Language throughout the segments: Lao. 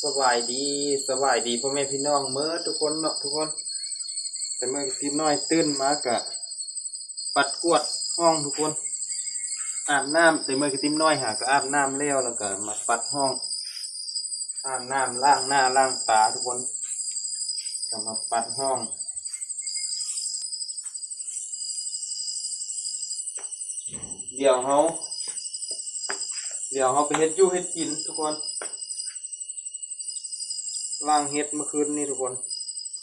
ສະບາຍດີ ສະບາຍດີພໍ່ແມ່ພີ່ນ້ອງເໝິດທຸກຄົນເນາະ ທຸກຄົນ. ແຕ່ມື້ນີ້ຕິບນ້ອຍຕື່ນມາກະປັດກວາດຫ້ອງທຸກຄົນ ອາບນ້ຳ. ແຕ່ມື້ນີ້ຕິບນ້ອຍຫາກະອາບນ້ຳແລ້ວ ແລ້ວກະມາປັດຫ້ອງ ອາບນ້ຳ ລ້າງໜ້າລ້າງຕາທຸກຄົນ ກະມາປັດຫ້ອງ. ດຽວເຮົາ ດຽວເຮົາໄປເຮັດຢູ່ເຮັດກິນທຸກຄົນ. ລ້າງເຫັດມື້ຄືນນີ້ທຸກຄົນ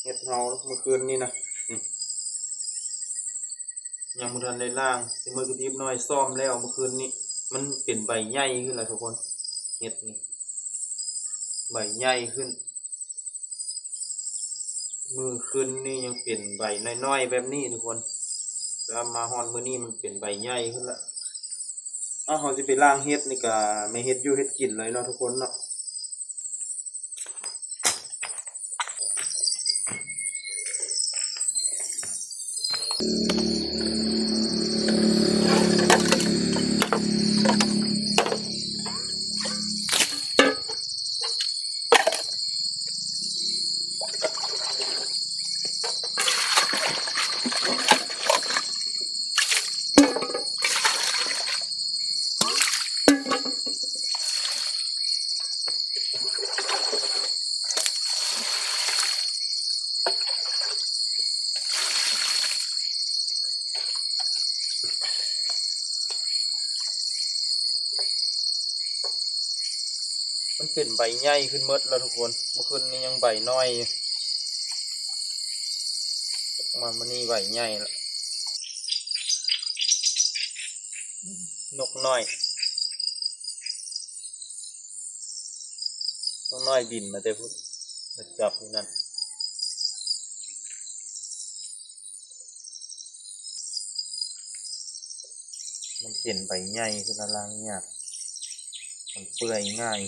ເຫັດເຮົາມື້ຄືນນີ້ນະ ອືມ ຍັງບໍ່ທັນໄດ້ລ້າງ. ແຕ່ມື້ນີ້ຕິບນ້ອຍຊ້ອມແລ້ວ ມື້ຄືນນີ້ ມັນເປັນໃບໃຫຍ່ຂຶ້ນແລ້ວທຸກຄົນ ເຫັດນີ້ ໃບໃຫຍ່ຂຶ້ນ. ມື້ຄືນນີ້ຍັງເປັນໃບນ້ອຍໆແບບນີ້ທຸກຄົນ ແຕ່ວ່າມາຮອດມື້ນີ້ມັນເປັນໃບໃຫຍ່ຂຶ້ນລະ. ເອົາ ເຮົາຊິໄປລ້າງເຫັດນີ້ກະແມ່ນເຮັດຢູ່ເຮັດກິນເລີຍເນາະທຸກຄົນເນາະ. ມັນເປັນໃບໃຫຍ່ຂຶ້ນໝົດແລ້ວທຸກຄົນ ເມື່ອຄືນນີ້ຍັງໃບນ້ອຍຢູ່ ມາມື້ນີ້ໃບໃຫຍ່ແລ້ວ. ນົກນ້ອຍ ນົກນ້ອຍບິນມາແຕ່ພຸ້ນ ມາຈັບຢູ່ນັ້ນ. ມັນເປັນໃບໃຫຍ່ຂຶ້ນລະ ລ້າງຍາກ ມັນເປື່ອຍງ່າຍ.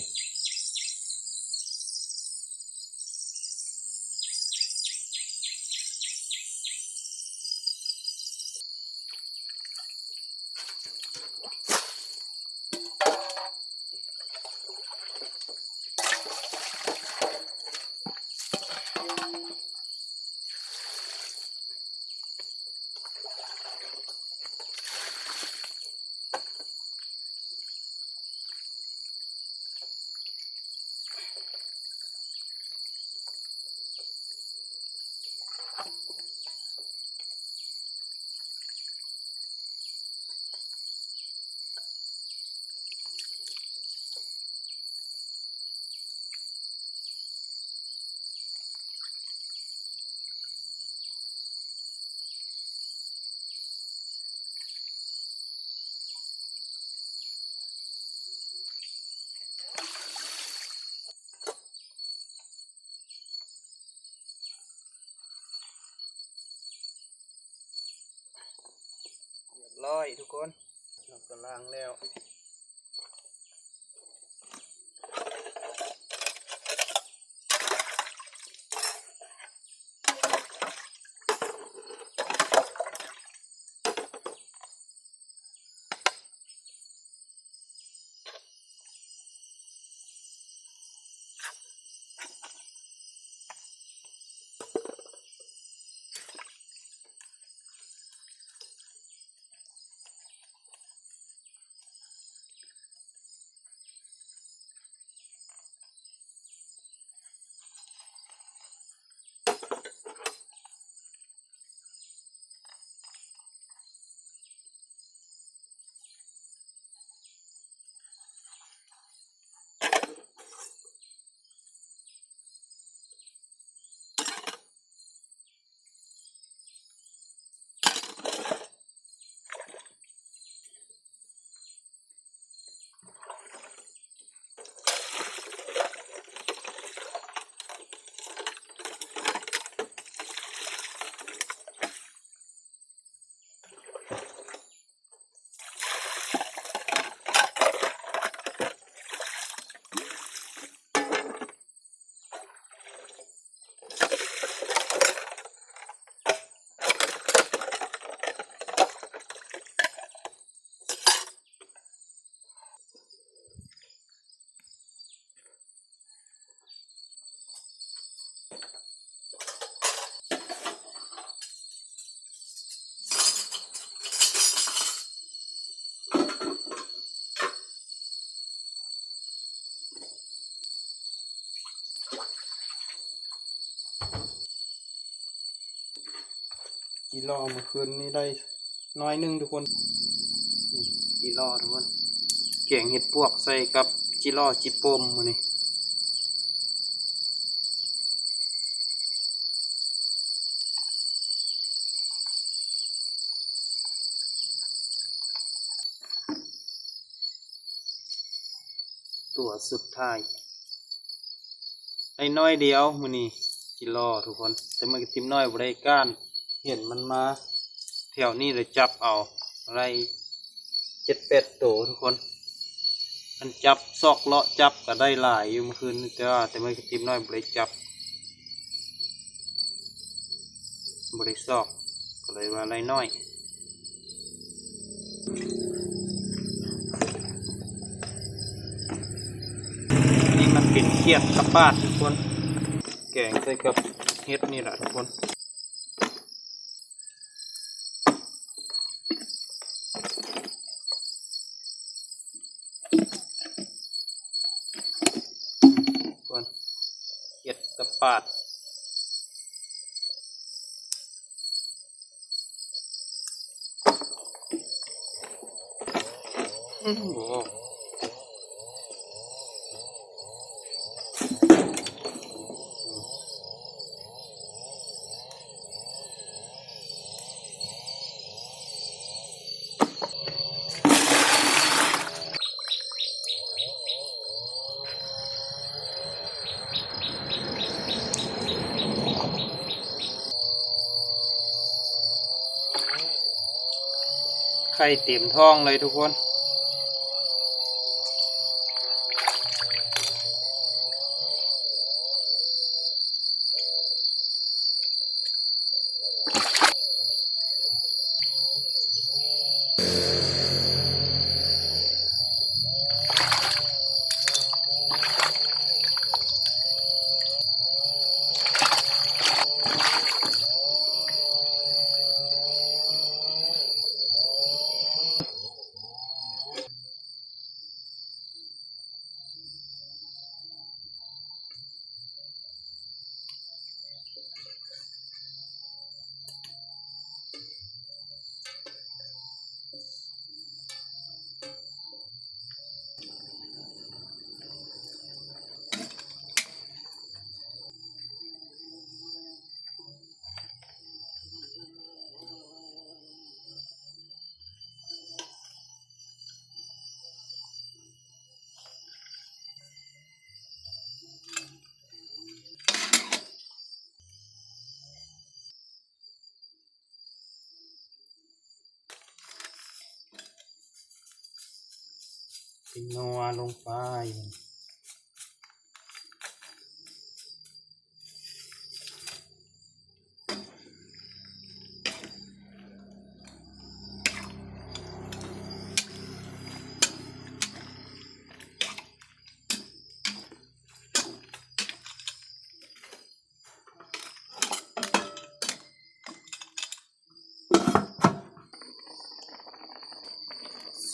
ຮຽບຮ້ອຍທຸກຄົນ ເຮົາກະລ້າງແລ້ວ. ເ ຈີລໍ້ມື້ຄືນນີ້ໄດ້ໜ້ອຍໜຶ່ງທຸກຄົນ. ຈີລໍ້ທຸກຄົນ ແກງເຫັດປວກໃສ່ກັບຈີລໍ້ຈີ່ປົມມື້ນີ້. ຕົວສຸດທ້າຍ ໄດ້ໜ້ອຍດຽວມື້ນີ້ ຈີລໍ້ທຸກຄົນ. ແຕ່ມື້ກີ້ທີມນ້ອຍບໍ່ໄດ້ກ້ານ ເຫັນມັນມາແຖວນີ້ ເລີຍຈັບເອົາ ໄດ້ເຈັດແປດໂຕທຸກຄົນ. ອັນຈັບຊອກເລາະຈັບກໍໄດ້ຫຼາຍຢູ່ມື້ຄືນນີ້ ແຕ່ວ່າແຕ່ມື້ກີ້ທີມນ້ອຍບໍ່ໄດ້ຈັບ ບໍ່ໄດ້ຊອກ ກໍເລີຍວ່າໄດ້ໜ້ອຍ. ອັນນີ້ມັນເປັນຂຽດກະປາດທຸກຄົນ ແກງໃສ່ກັບເຫັດນີ້ລະທຸກຄົນ. ຂຽດກະປາດ ອືມ ໂອ້. ໄຂ່ເຕັມທ້ອງເລີຍທຸກຄົນ. ພິກນົວລົງໄປ.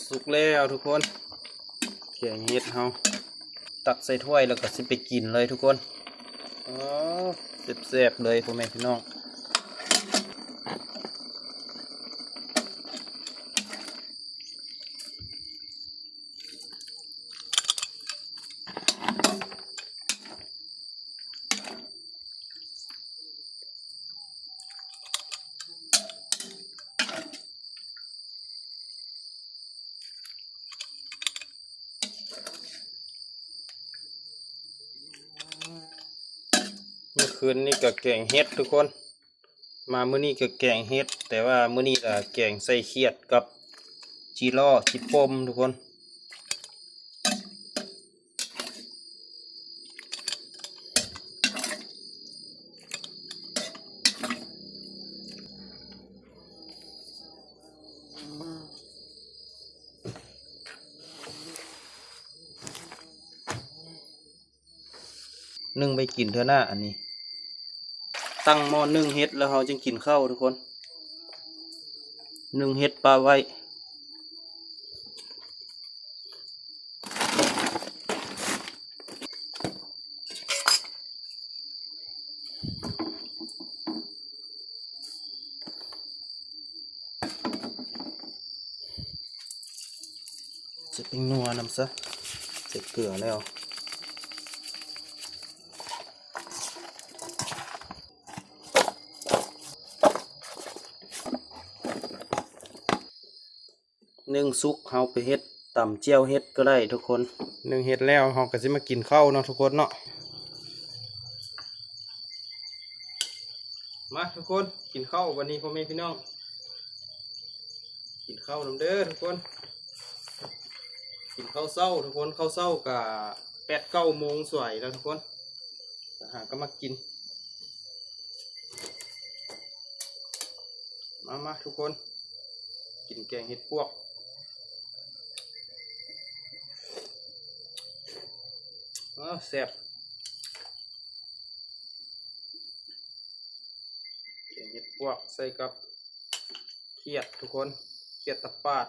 ສຸກແລ້ວທຸກຄົນ ແກງເຫັດເຮົາ ຕັກໃສ່ຖ້ວຍແລ້ວກໍຊິໄປກິນເລີຍທຸກຄົນ. ອໍ ແຊບໆ ເລີຍພໍ່ແມ່ພີ່ນ້ອງ. ເມື່ອຄືນນີ້ກໍແກງເຫັດທຸກຄົນ. ມາມື້ນີ້ກໍແກງເຫັດ ແຕ່ວ່າມື້ນີ້ລະແກງໃສ່ຂຽດກັບຈີ່ລໍ້ຈີ່ປົມທຸກຄົນ. ໜຶ້ງໄວ້ກິນເທື່ອໜ້າ ອັນນີ້ຕັ້ງໝໍ້ໜຶ້ງເຫັດ ແລ້ວເຮົາຈຶ່ງກິນເຂົ້າທຸກຄົນ. ໜຶ້ງເຫັດປະໄວ້. ຫ ຈະໄປນົວນຳຊະ ໃສ່ເກືອແລ້ວ. ໜຶ້ງສຸກເຮົາໄປເຮັດຕຳແຈ່ວເຫັດກໍໄດ້ທຸກຄົນ. ໜຶ້ງເຫັດແລ້ວເຮົາກໍຊິມາກິນເຂົ້າເນາະທຸກຄົນເນາະ. ມາທຸກຄົນ ກິນເຂົ້າບັດນີ້ ພໍ່ແມ່ພີ່ນ້ອງ ກິນເຂົ້ານຳເດີທຸກຄົນ. ກິນເຂົ້າເຊົ້າທຸກຄົນ ເຂົ້າເຊົ້າກະແປດເກົ້າໂມງສວາຍແລ້ວທຸກຄົນ ຫາກໍມາກິນ. ມາ ມາທຸກຄົນ ກິນແກງເຫັດປວກ. ເອີ ແຊບ ແກງເຫັດປວກໃສ່ກັບຂຽດທຸກຄົນ ຂຽດຕາປາດ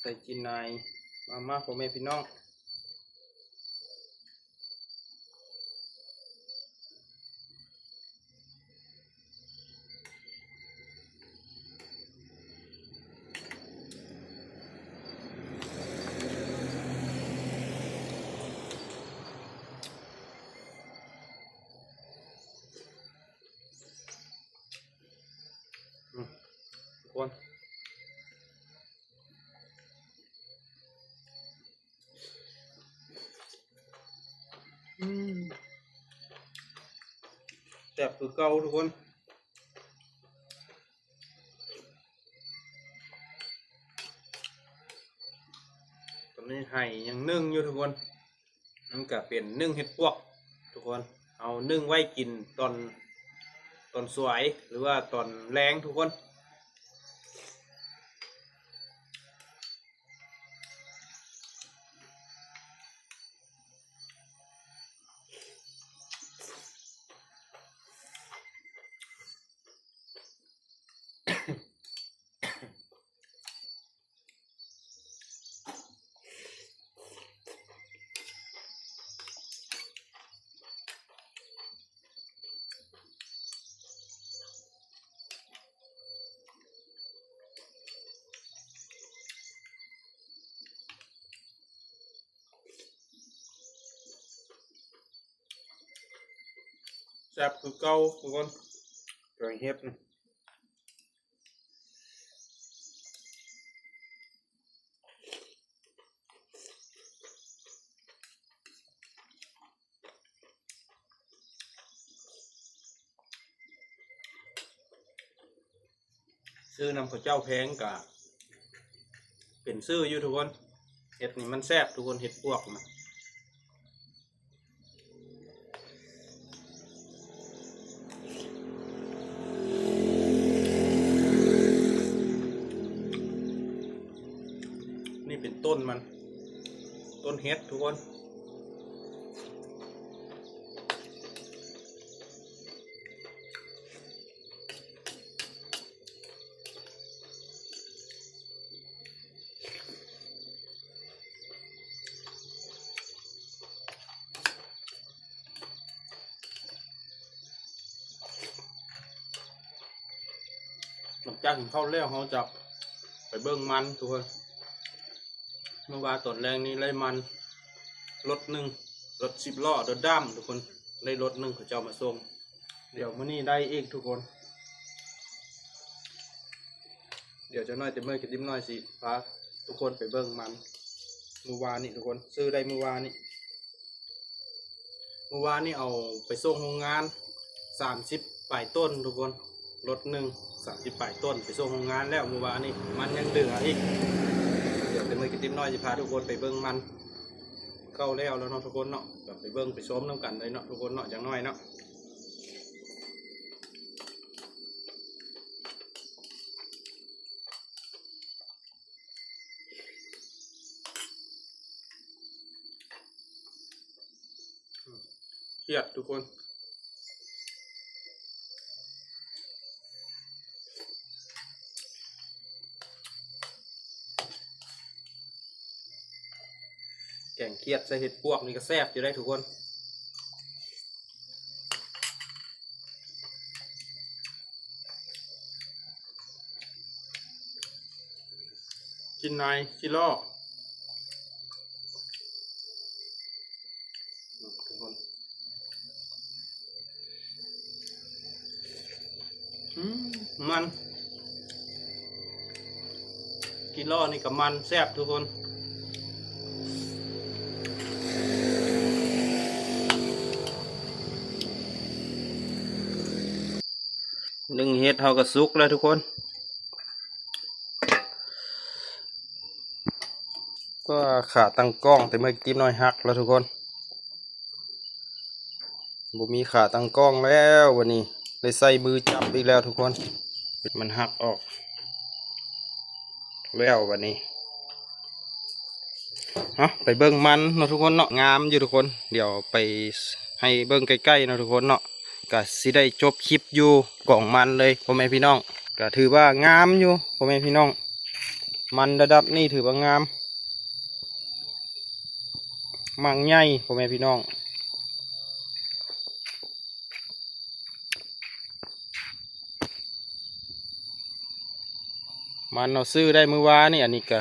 ໃສ່ຈີນນາຍ. ມາ ມາ ພໍ່ແມ່ພີ່ນ້ອງ. ອືມ ທຸກຄົນ ອືມ ແຊບຄືເກົ່າທຸກຄົນ. ຕອນນີ້ໄຮ່ຍັງໜຶ້ງຢູ່ທຸກຄົນ ມັນກະເປັນໜຶ້ງເຫັດປວກທຸກຄົນ ເຮົາໜຶ້ງໄວ້ກິນຕອນ ຕອນສວາຍ ຫຼືວ່າຕອນແລງທຸກຄົນ. ແຊບຄືເກົ່າທຸກຄົນ ແກງເຫັດນີ້. ຊື້ນຳເຂົາເຈົ້າແພງກະເປັນຊື້ຢູ່ທຸກຄົນ ເຫັດນີ້ມັນແຊບທຸກຄົນ ເຫັດປວກນະ. ນີ້ເປັນຕົ້ນມັນ ຕົ້ນເຫັດທຸກຄົນ. ຫຼັງຈາກກິນເຂົ້າແລ້ວ ເຮົາຈະໄປເບິ່ງມັນທຸກຄົນ. ເມື່ອວານຕອນແລງນີ້ໄດ້ມັນລົດໜຶ່ງ ລົດສິບລໍ້ ລົດດ້າມທຸກຄົນ ໄດ້ລົດໜຶ່ງເຂົາເຈົ້າມາສົ່ງ. ດຽວມື້ນີ້ໄດ້ອີກທຸກຄົນ. ດຽວຈັກໜ້ອຍ ແຕ່ເມື່ອຍກະດິບໜ້ອຍ ຊິພາທຸກຄົນໄປເບິ່ງມັນ. ມື້ວານນີ້ທຸກຄົນ ຊື້ໄດ້ມື້ວານນີ້ ມື້ວານນີ້ເອົາໄປສົ່ງໂຮງງານສາມສິບປາຍໂຕນທຸກຄົນ. ລົດໜຶ່ງສາມສິບປາຍໂຕນໄປສົ່ງໂຮງງານແລ້ວມື້ວານນີ້ ມັນຍັງເຫຼືອອີກ. ດຽວແຕ່ເມື່ອຍກະດິບໜ້ອຍ ຊິພາທຸກຄົນໄປເບິ່ງມັນ. ເຂົ້າແລ້ວແລ້ວເນາະທຸກຄົນເນາະ ກະໄປເບິ່ງໄປຊົມນຳກັນເລີຍເນາະທຸກຄົນເນາະ ຢ່າງໜ້ອຍເນາະ. ຄຽດທຸກຄົນ. ແກງຄຽດໃສ່ເຫັດປວກນີ້ກະແຊບຢູ່ໄດ໋ທຸກຄົນ. ເ ຊີ້ນນາຍ ຈີ່ລໍ້ ອືມ ມັນ ຈີ່ລໍ້ນີ້ກໍມັນແຊບທຸກຄົນ. ໜຶ້ງເຫັດເຮົາກໍສຸກແລ້ວທຸກຄົນ. ກໍຂາຕັ້ງກ້ອງແຕ່ເມື່ອກີ້ໜ້ອຍຫັກແລ້ວທຸກຄົນ. ບໍ່ມີຂາຕັ້ງກ້ອງແລ້ວ ວັນນີ້ໄດ້ໃຊ້ມືຈັບອີກແລ້ວທຸກຄົນ. ມັນຫັກອອກແລ້ວບັດນີ້. ເອົາ ໄປເບິ່ງມັນເນາະທຸກຄົນເນາະ ງາມຢູ່ທຸກຄົນ. ດຽວໄປໃຫ້ເບິ່ງໃກ້ໆເນາະທຸກຄົນເນາະ. ກະຊິໄດ້ຈົບຄລິບຢູ່ກອງມັນເລີຍພໍ່ແມ່ພີ່ນ້ອງ. ກະຖືວ່າງາມຢູ່ພໍ່ແມ່ພີ່ນ້ອງ ມັນລະດັບນີ້ຖືວ່າງາມ ໝາກໃຫຍ່ພໍ່ແມ່ພີ່ນ້ອງ. ມັນເຮົາຊື້ໄດ້ມື້ວານນີ້ ອັນນີ້ກະ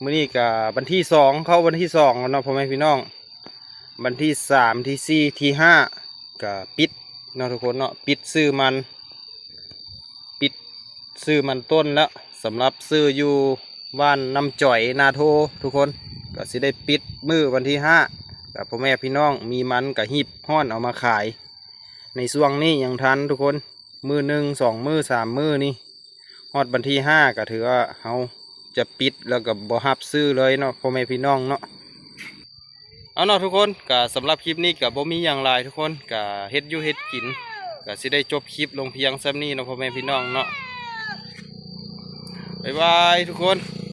ມື້ນີ້ກະວັນທີສອງ ເຂົ້າວັນທີສອງແລ້ວເນາະພໍ່ແມ່ພີ່ນ້ອງ. ວັນທີສາມ ທີສີ່ ທີຫ້າ ກະປິດເນາະທຸກຄົນເນາະ ປິດຊື້ມັນ ປິດຊື້ມັນຕົ້ນແລ້ວ. ສຳລັບຊື້ຢູ່ບ້ານນ້ຳຈອຍ ນາໂທ ທຸກຄົນ ກະຊິໄດ້ປິດມື້ວັນທີຫ້າ. ກະພໍ່ແມ່ພີ່ນ້ອງມີມັນກະຮີບຮ້ອນເອົາມາຂາຍ ໃນຊ່ວງນີ້ຍັງທັນທຸກຄົນ. ມື້ໜຶ່ງ ສອງມື້ ສາມມື້ນີ້ ຮອດວັນທີຫ້າ ກໍຖືວ່າເຮົາຈະປິດ ແລ້ວກໍບໍ່ຮັບຊື້ເລີຍເນາະ ພໍ່ແມ່ພີ່ນ້ອງເນາະ. ເອົາເນາະທຸກຄົນ ກໍສຳລັບຄລິບນີ້ກໍບໍ່ມີຫຍັງຫຼາຍທຸກຄົນ ກໍເຮັດຢູ່ເຮັດກິນ ກໍຊິໄດ້ຈົບຄລິບລົງພຽງສ່ຳນີ້ເນາະ ພໍ່ແມ່ພີ່ນ້ອງເນາະ. ບາຍບາຍທຸກຄົນ.